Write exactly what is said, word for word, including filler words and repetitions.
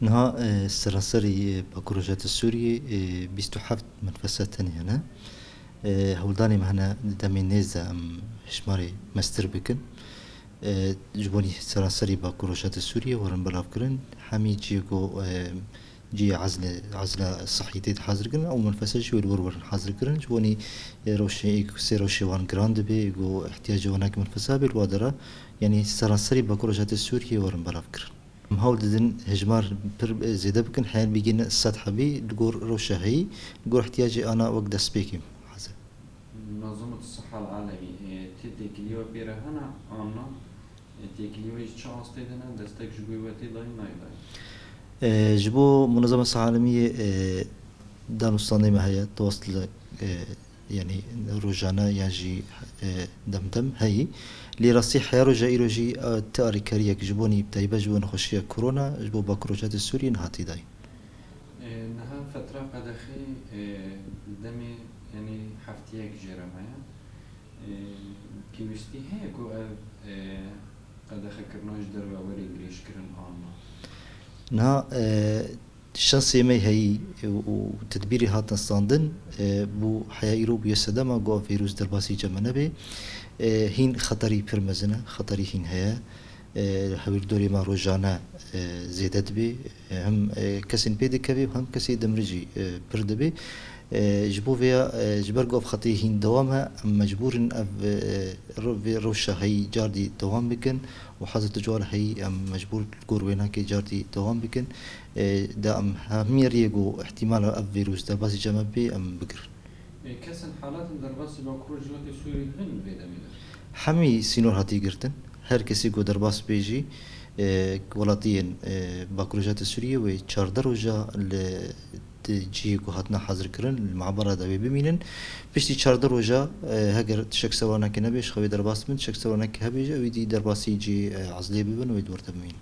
Niha, e, seranserî, e, Bakur Rojhilatê Sûriyê, e, bîst û heft menfese tenê hene. E, hewldanê me hene di demê nêz de em hişmarê mestir bikin. E, ji bo nî seranserî Bakur Rojhilatê Sûriyê werin belavkirin. Hemî cihê ku, e, cihê ezlê, ezla sihî tê de hazir kirin, ew menfese jî wê li wir werin hazir kirin. Ji bo nî, e, rewşê, sê rewşê wan giran dibe, ku ihtiyacê wan weke menfese hebe li wa dera, yanî seranserî Bakur Rojhilatê Sûriyê werin belavkirin. Em hewl didin hejmar pir zêde bikin, heya bigihîne sed hebî li gor rewşa heyî, li gor ihtiyacê ana wek destpêkê hazir. Munezzemet Siha Alemî, e, tê têkiliyê we pê re hene, an na? E, têkiliyê we jî çi astê de ne? Destek ji bo we tê dayîn, nayê dayîn? E, ji bo Munezzemet Siha Alemiyê, e, danûstandê me heye, tewastil, e, yanî rojane yan jî, e, dem dem heyî. Lê rastî heya roja îro jî, e, ti alîkariyek ji bo nî, bi taybet ji bo nexweşiya korona, ji bo Bakur Rojhilatê Sûriyê nehatî dayîn. E, niha fetra qedexê, e, demê, yanî heftiyek jê re maye. E, pêwîstî heye ku ev, e, qedexekirina ji derve were dirêjkirin an na? Niha, e, şensê me heyî û, û tedbîrê hatin standin, e, bû heya îro bûye sedema ku ev vîrus derbasî cem me nebe. E, hîn xeterî pir mezin e, xeterî hîn heye. E, hewîrdorê me rojane, e, zêde dibe. E, hem, e, kesên pê dikeve û hem kesê demrî jî, e, pir dibe. E, ji bo vêya, e, ji ber ku ev xetê hîn dewam e, em mecbûr in ev, e, re-, vê rewşa heyî cardî dewam bikin û hezir tu cewal heyî em mecbûr li gor wênakê cardî dewam bikin. E, da em hemî riyê ku îhtîmala ev vîrus derbasî cem me bê, em bigirin. E, kesên halatên derbasî Bakur Rojhilatê Sûriyê bin vê demê de? Hemî sînor hatî girtin. Her kesî ku derbas bê jî, e, welatiyên, e, Bakur Rojhilatê Sûriyê wê çardeh roja li di cihê ku hatine hazirkirin, li mabera de wê bimînin. Piştî çardeh roja, e, heger tişek ser wan neke nebe, ji xewê derbas bin, tişek ser wan neke hebe jî, ew ê dî derbasî cihê, e, ezlê bibin, wê di wir de bimînin.